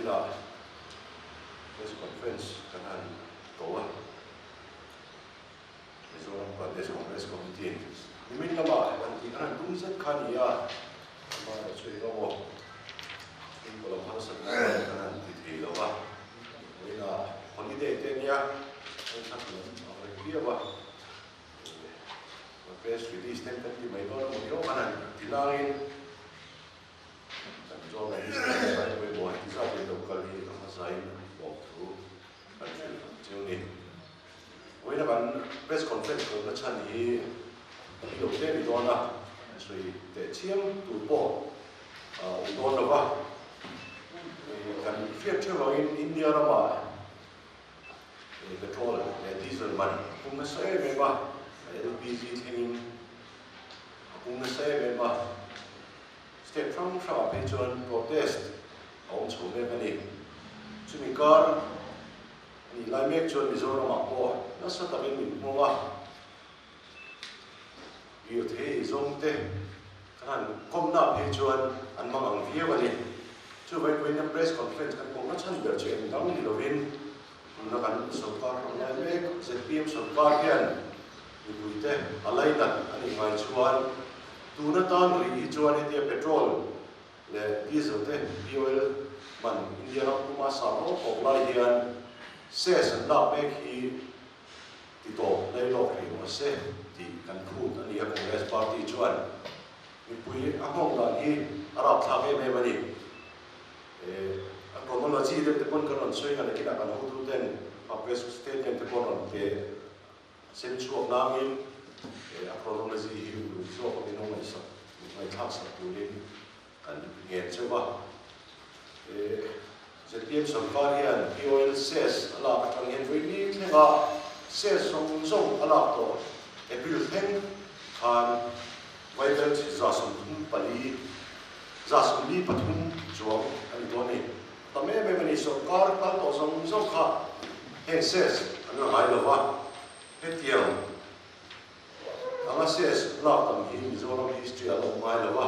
Vawiinah Press Conference kan han ko a, Mizoram Pradesh Congress Committee nimin lamah han tih kan han tum zet kha a ni a, amaherawh chu eng emaw chhungkaw lam harsatna kan han ti thei lo a, vawiinah holiday te a nia, heng kha kan ang reng viau a. Press release ten kan ti mai dawn a maw kan han ti langin kan journalist te sai pawimawh heti zat in lo kal hi a hmasain lawm thu kan hrilh ang cheu ni. Vawiina kan press conference kawmna chhan hi hi lo tle ni dawn a, sawi teh chiam tur pawh a awm dawn lo va. Kan hriat theuh angin India ramah Petrol leh diesel man a pung nasa em em a, LPG thlengin a pung nasa em em a, state hrang hrangah phei chuan protest a awm chho mek a ni. Chumi kar a nih lai mek chuan Mizoramah pawh nasa takin min hmawng a, Lirthei zawngte kan han kawmna phei chuan an mang ang viau a ni. Chuvai vawiina press conference kan kawmna chhan ber chu eng dang ni lovin tuna kan sorkar ram lai mek zpm sorkar hian mipuite a lainat a nih ngai chuan tuna tan rih hi chuan hetia petrol leh diesel te fuel man India ram puma sa rawk rawk lai hian cess an lak mek hi Ti tawp lei lawk rih rawh se tih kan phut a ni a, Congress party chuan mipui a nghawng dan hi a rapthlak em em a ni. A chronology deuh te pawn kan rawn sawi ngan nakinah kan hotu ten a press statement te pawh rawn pe sem chhuak nangin a chronology hi uluk zawk a min lo ngaihsak ngaihthlak sak turin Kan ngen cheuh a, zpm sorkar hian POL cess a lak atang hian vawi ni thlenga cess zawng zawng a lak tawh April thleng khan Vaibel 34, 43 chuang a ni dawn a ni. A tam em em a ni, sorkar kal tawh zawng zawng kha heng cess an la ngai lo va, hetiang Anga cess lak tam hi Mizoram history a lo ngai lo a,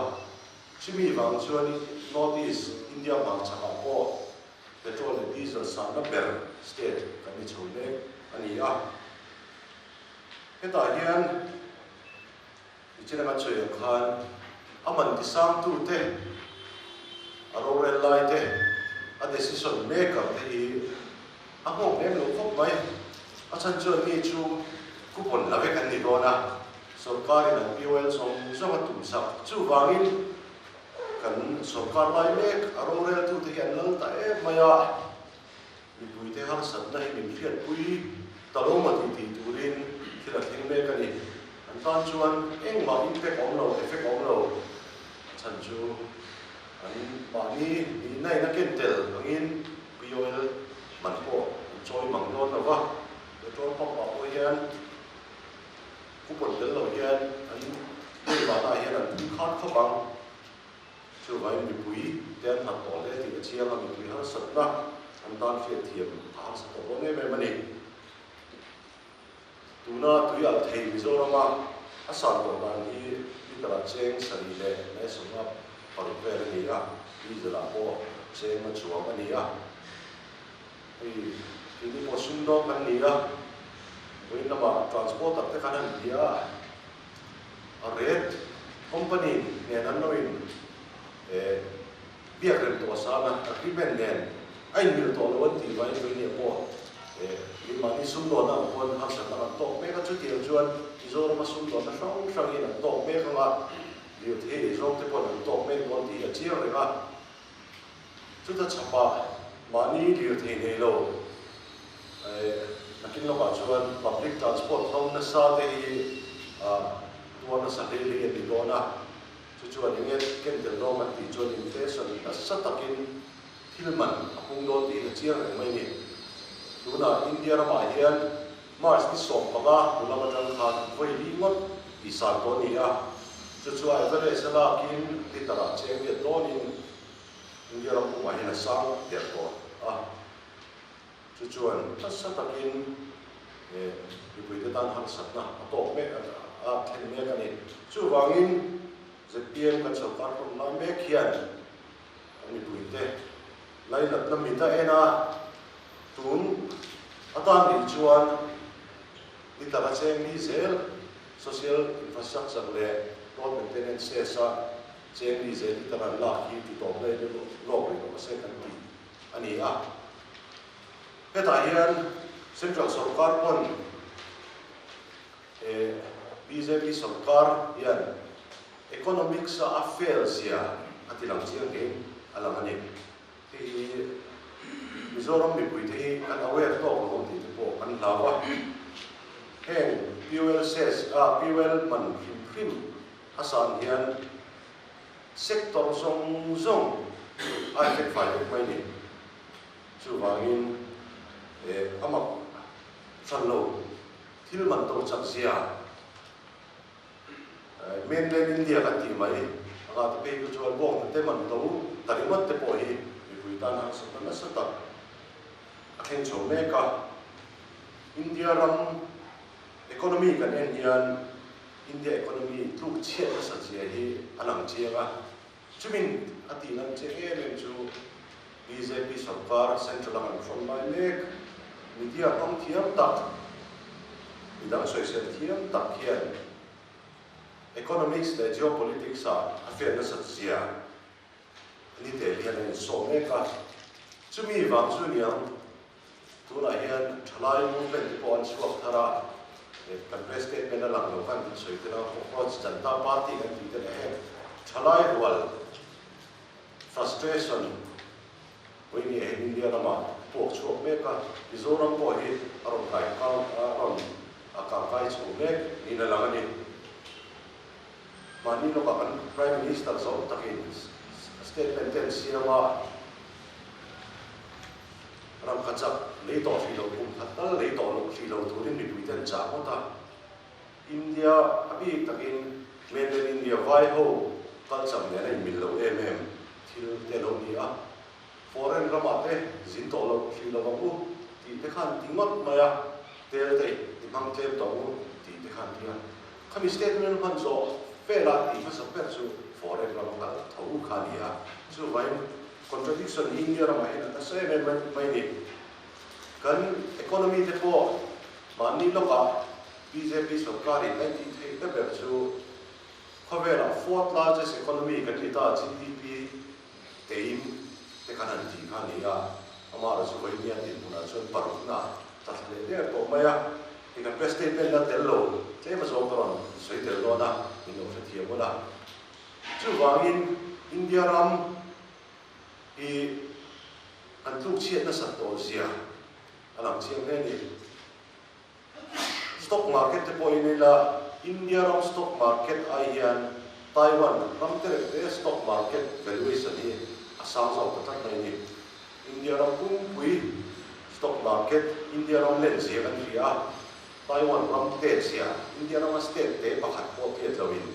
chumi vang chuan North East India hmang chhakah pawh petrol leh diesel sahna ber state kan ni chho mek a ni a. Hetah hian nichin anga chhui ang khan a man tisangtute, a rorel lai te, a decision maker te hi A nghawk lem lo khawp mai. A chhan chuan mi chu coupon la vek an ni dawn a, sorkarin an POL zawng zawng a tum sak. Chuvangin kan sorkar lai mek a roreltute hi an lal ta em mai a, mipuite harsatna hi min hriatpui ta lo maw tih tih turin thil a thleng mek a ni. An tan chuan engmah impact awm lo, effect awm lo. A chhan chu an mahni nihna in a ken tel angin POL man pawh an chawi mang dawn lo va, petrol pump ah pawh hian coupon tel lo hian an lei vahna ah hian an tui khat khawp ang. Chuvangin mipui te an hlat tawh hle tih a chiang a, mipui harsatna an tan hriatthiam a harsa tawh dawn em em a ni. Tuna tui alh thei Mizorama a san tawh dan hi liter ah cheng 76.6 vel a ni a, diesel ah pawh cheng a chuang a ni a. Hei keini pawh sumdawng kan ni a, vawiin lamah transporter te khan an bia a, a rate company nen an lo in biak rem tawh san a, agreement nen a inmil tawh lo an tih vangin vawiin pawh Keimahni sumdawnna ang pawn harsatna kan tawk mek a, chutiang chuan Mizorama sumdawnna hrang hrangin an tawk mek ang a, lirthei eizawng te pawn an tawk mek dawn tih hi a chiang reng a. Chuta chhapah mahni lirthei nei lo nakin lawkah chuan public transport hmang nasa te hi tuar nasa hlei hlei an ni dawn a, chu chuan enge ken tel dawn kan tih chuan inflation nasa takin Thil man a pung dawn tiin a chiang reng mai ni. Tunah India ramah hian March ni 15 hnu lam atang khan vawi li ngawt tih san tawh a ni a, chu chu average a lakin liter ah cheng riat dawnin India ram pumah hian a sang der tawh a, chu chuan nasa takin mipuite tan harsatna a tawk mek a thlen mek a ni. Chuvangin zpm kan sorkar hrawn lai mek hian Kan mipuite Lailatna mit a en a, tun atan rih chuan ni taka cheng mi zel social infrastructure leh road maintenance cess a cheng mi zel hi taka an lak hi ti tawp leh lawk rih rawh se kan ti a ni a. Hetah hian Central sorkar pawn bjp sorkar hian economics a a fail zia a ti lang chiang hle a lang a ni. Hei hi Mizoram mipuite hi kan aware tawk lo tih te pawh kan hlau a. Heng fuel cess a fuel man hrim hrim a san hian sector zawng zawng a effect fai vek mai ni. Chuvangin a mak hran lo thil man to chak zia Mainland India kan tih mai anga te phei chu chuan bawng te man to ta ringawt te pawh hi mipui tan harsatna nasa tak a thleng chho mek a. India ram economy kan en hian India economy tluk chhiat nasa zia hi a lang chiang a. Chumin a tih lam chiang em em chu bjp sorkar central a kan hrawn lai mek media hmang thiam tak, midang sawisel thiam tak hian economics leh geopolitics ah a fiah nasat zia a ni tel hian a insawh mek a. Chumi vang chu niang Tunah hian thalai movement te pawh an chhuak thar a, kan press statement a lang lo khan kan sawi tel a, Cockroach Janata Party kan tih te leh heng thalai rual frustration pawhin nge heng India ramah puak chhuak mek a, Mizoram pawh hi a rawn kai kang a rawn a kang kai chho mek niin a lang a ni. Mahni lawkah kan Prime Minister zawng takin statement te an siam a. Ramkha chak lei tawh hrih loh kum khat tal lei tawh loh hrih lo turin mipuite an chah ngawt a. India a bik takin mainland India vai ho culture nen a inmil lo em em thil te lo ni a. Foreign ramah te zin tawh loh hrih lo ang u tih te khan ti ngawt mai a, tel te i hmang tlem tawh ang u tih te khan ti a. Khami statement hman zawh velah tih hmasa ber chu foreign ram kal tho kha a ni a. Chuvangin Contradiction hi India ramah hian a nasa em em mai a ni. Kan economy te pawh mahni lawkah bjp sorkarin a intih theih na ber chu khawvelah fourth largest economy kan ni ta GDP tein te khan han tih kha a ni a, amaherawhchu vawiin hian dinhmunah chuan parukna tla thla leh der tawh mai a. Hei kan press statement la tel lo tlem a zawng ka rawn sawi tel dawn a, min lo hrethiam ula. Chuvangin India ram hi an tlukchhiat nasat tawh zia a lang chiang hle a ni. Stock market te pawhin ila India ram stock market ai hian Taiwan ram te reuh te stock market valuation hi a sang zawk ta tlat mai a ni. India ram pumpui stock market India ram len zia kan hria a, Taiwan ram te zia India rama state te pakhat pawh tiat loin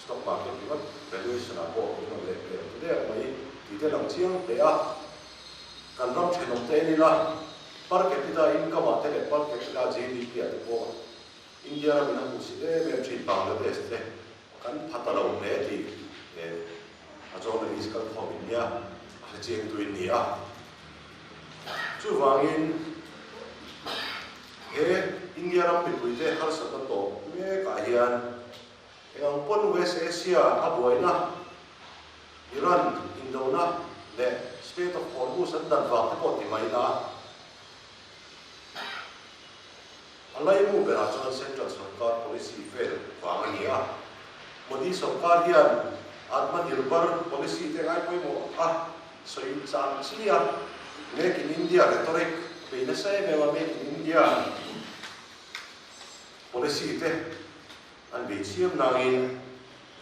Stock market ringawt valuation ah pawh min rawn leh hmel ta der mai tih te lang chiang hle a. Kan ram thenawm te en ila per capita income ah te leh per capita GDP ah te pawh India ram in a hmuhsit em em thin Bangladesh te kan pha ta lo hle tih a journalist kal khawm in nia a hre chiang tu in ni a. Chuvangin he India ram mipuite harsatna tawp mek ah hian Eng pawn West Asia a buaina, Iran indona leh Strait of Hormuz an dan vang te pawh ti mai ila, a laimu berah chuan Central sorkar policy fail vang a ni a. Modi sorkar hian Atmanirbhar policy te ngai pawimawh a sawi chang chi a, Make in India rhetoric bei nasa em em a, Make in India policy te An bei chiam nangin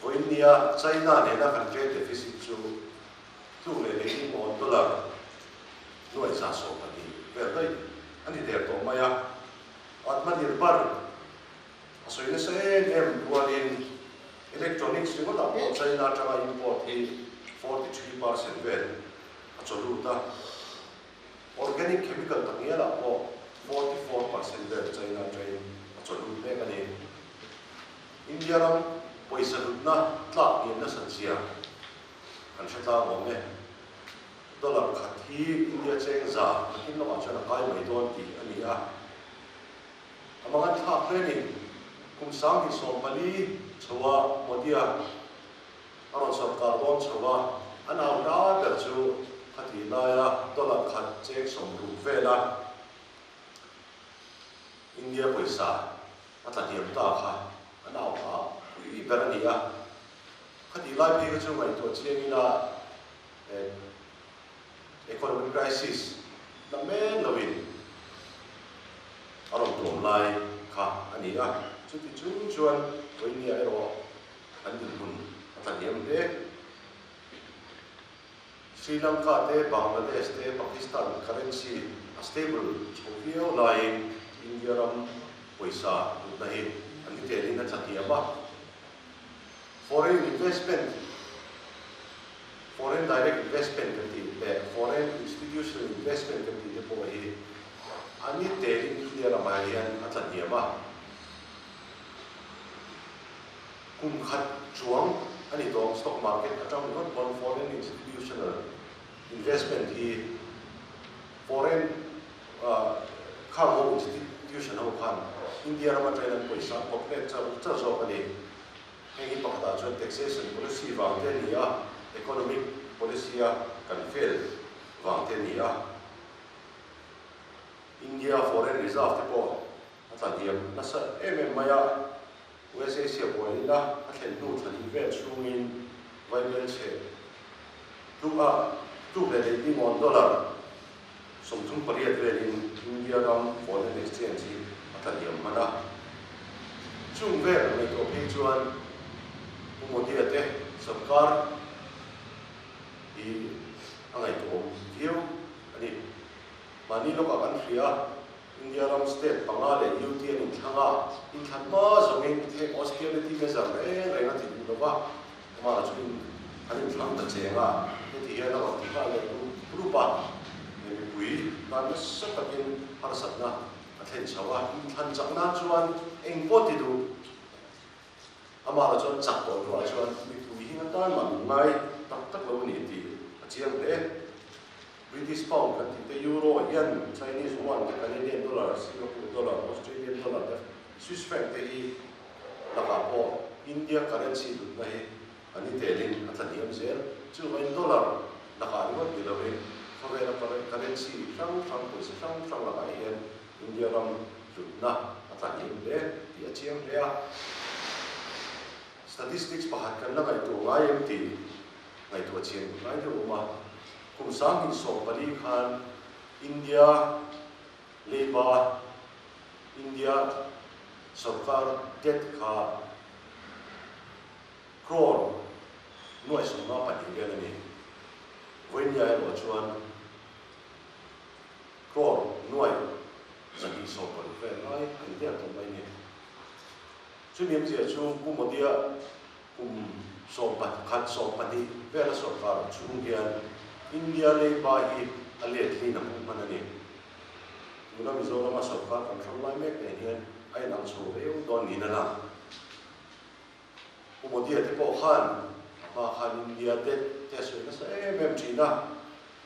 vawiinnia China nena kan trade deficit chu tluk leh leh in awn dollar nuai 120 vel daih a ni der tawh mai a. Atmanirbhar a sawi nasa em em rualin electronics ringawtah pawh China atanga import hi 43% vel a chaw lut a. Organic chemical takngialah pawh 44% vel China atangin a chaw lut mek a ni. India ram pawisa hlutna tlak hniam nasat zia kan hre tlang awm e. Dollar khat hi India cheng za nakin lamah chuan a kai mai dawn tih a ni a. A mangan thlak hle ni. Kum 2014 chhoa Modi-a a rawn sawrkar dawn chho a, an au hla ber chu khati laia dollar khat cheng 60 vela India pawisa a tla hniam ta kha an au hla pui ber a ni a. Khati lai phei kha chu ngaihtuah chiang ila economic crisis na men loin a rawn tuam lai kha a ni a. Chuti chung chuan Vawinia erawh an dinhmun a tla hniam hle. Sri Lanka te, Bangladesh te, Pakistan currency a stable chho viau laiin India ram pawisa hlutna hi a ni telin a tla hniam a. Foreign investment, foreign direct investment kan tih leh foreign institutional investment kan tih te pawh hi a ni telin India ramah hian a tla hniam a. Kum khat chuang a ni tawng stock market atang ringawt pawn foreign institutional investment hi foreign khang ho institution ho khan India ram atangin an pawisa an pawp let char char zawk a ni. Heng hi pakhatah chuan taxation policy vang te a ni a, economic policy a kan fail vang te a ni a. India foreign reserve te pawh a tla hniam nasa em em mai a. West Asia buaina a thlen hnu thla hnih vel chhungin vaibel chhe tluk a tluk leh lei dingawn dollar 38 velin India ram foreign exchange hi a tla hniam hman a. Chung vel ngaihtuah phei chuan Pu Modi-a te sorkar hi a ngaihtuahawm viau a ni. Mahni lawkah kan hria a. India ram state panga leh UT an inthlang a, inthlan hma zawngin heng austerity measure reng reng a ti duh lova, amah chu in an inthlang ta cheng a, heti hian a rawn ti nghal leh rup rup a, he mipui tan nasa takin harsatna a thlen chho a, inthlan chak nan chuan eng pawh ti duh, amah chuan chak tawh hnuah chuan mipui hi atan mah min ngai tak tak lo a ni tih a chiang hle. British pound kan tih te, Euro, Yen, Chinese Yuan te, Canadian dollar, Singapore dollar, Australian dollar te, Swiss franc te hi lakah pawh India currency hlutna hi a ni telin a tla hniam zel. Chuvangin dollar lakah ringawt ni lovin khawvela currency hrang hrang, pawisa hrang hrang lakah hian India ram hlutna a tla hniam hle tih a chiang hle a. Statistics pakhat kan la ngaihtuah ngai em tih ngaihtuah chian ngai deuh a awm a. Kum 2014 khan India leiba, India sorkar debt kha crore 54 vel a ni. Vawinia erawh chuan crore 226 vel lai a ni der tawh mai a ni. Chumi awmzia chu Pu Modi-a Kum 11, 12 vela sorkar chhung hian India leiba hi a let hlin a hmuh hman a ni. Tuna Mizorama sorkar kan hram lai mek nen hian a inang chho viau dawn niin a lang. Pu Modi-a te pawh khan a hma khan India debt te a sawi nasa em em thin a,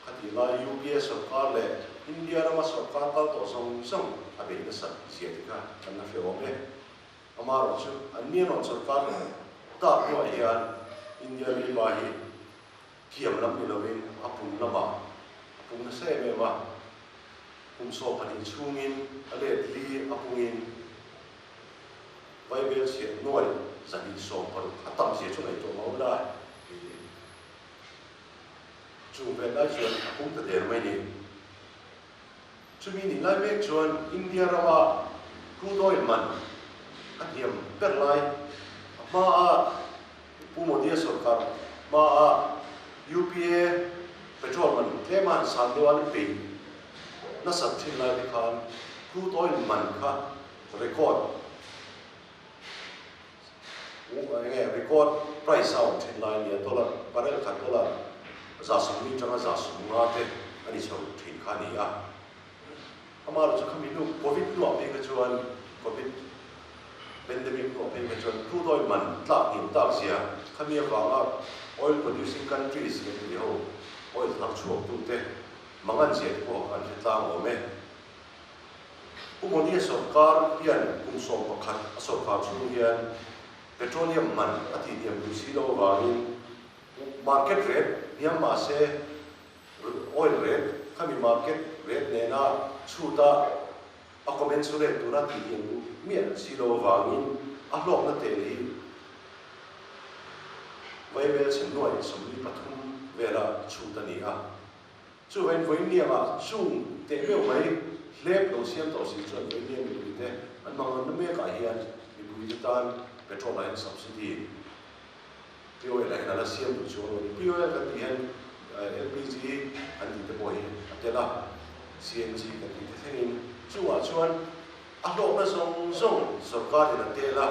khatih lai UPA sorkar leh India rama sorkar kal tawh zawng zawng a bei nasat zia te kha kan la hre awm e. Amaherawh chu an mi rawn sorkar tak hnuah hian India leiba hi thiam lam ni lovin a pum lamah a pung nasa em em a, kum 12 chhungin a let li a pungin vaibel chhiat 260 a tam zia chu ngaihtuah mah ula chung vel lai chuan a pung ta der mai ni. Chumi nih lai mek chuan India rama crude oil man a hniam ber lai a hmaa Pu Modi-a sorkar hmaa UPA petrol man tlema han san deuh a an peih nasat thin lai te khan crude oil man kha record enge record price a awm thin lai a nia, dollar barrel khat dollar 140 atanga 150 te a ni chho thin kha a ni a. Amaherawhchu chu khami hnu covid hnuah phei kha chuan covid pandemic hnuah phei kha chuan crude oil man tlak hniam tak zia khami avanga oil producing countries kan tih ho. Oil thar chhuaktute mangan zia te pawh an hre tlang awm e. Pu Modi-a sawrkar hian kum 11 a sawrkar chhung hian petroleum man a tihniam duh si lo avangin market rate hniam mah se oil rate khami market rate nena chhuta a commensurate tura tihniam duh miah si lo avangin a hlawkna tel hi Vaibel chhe nuai 43 vela chhut a ni a. Chuvain Vawiinliangah chung teh meuh mai hlep lo siam tawh si chuan Vawiinliang mipuite an manganna mekah hian mipuite tan petrol ah hian subsidy POL ah hian a la siam duh chuang lo a ni. POL kan tih hian LPG an tih te pawh hi a tel a, CNG kan tih te thlengin chungah chuan a hlawkna zawng zawng sorkarin a tel a,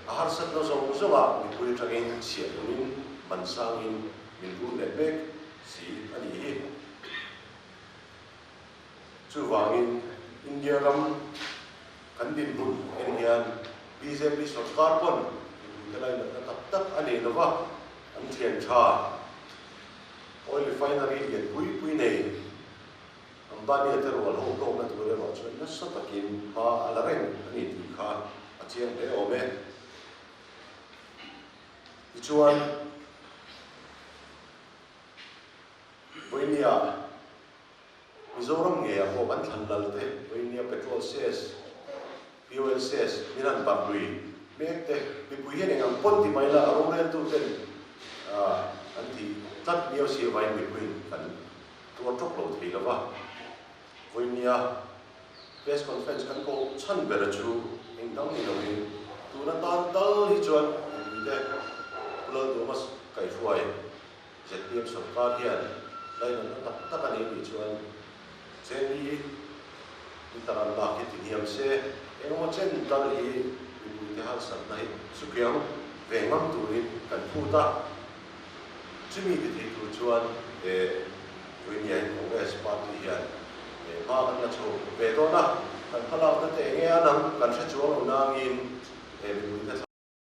a harsatna zawng zawngah mipui atangin chhiah tumin man sangin min rul leh mek si a nih hi. Chuvangin India ram kan dinhmun en hian bjp sorkar pawn mipuite lainatna tak tak a nei lova, an thian tha oil refinery lian pui pui nei Ambani-a te rual ho hlawkna tur erawh chuan nasa takin hma a la reng a ni tih kha a chiang hle awm e. Tichuan, Vawinia Mizoram ngeiah pawh kan thlan lal te, Vawinia petrol cess, fuel cess min han barh lui mek te, mipui hian eng ang pawn ti mai la, a roreltu ten an tih tlat miau si avain mipuiin kan tuar tawk lo thei lo va. Vawinia press conference kan koh chhan ber chu eng dang ni loin tuna tan tal hi chuan mipuite Pu Lalduhma kaihruai zpm sorkar hian lainatna tak tak a nei nih chuan Chengli litre an lak hi tihniam se engemaw chen tal hi mipuite harsatna hi sukiang ve ngam turin kan phut a. Chumi ti thei tur chuan he Vawinia in Congress party hian he hma kan la chho ve dawn a, kan hmalakna te enge a nang kan hre chuang lo nangin he mipuite thla.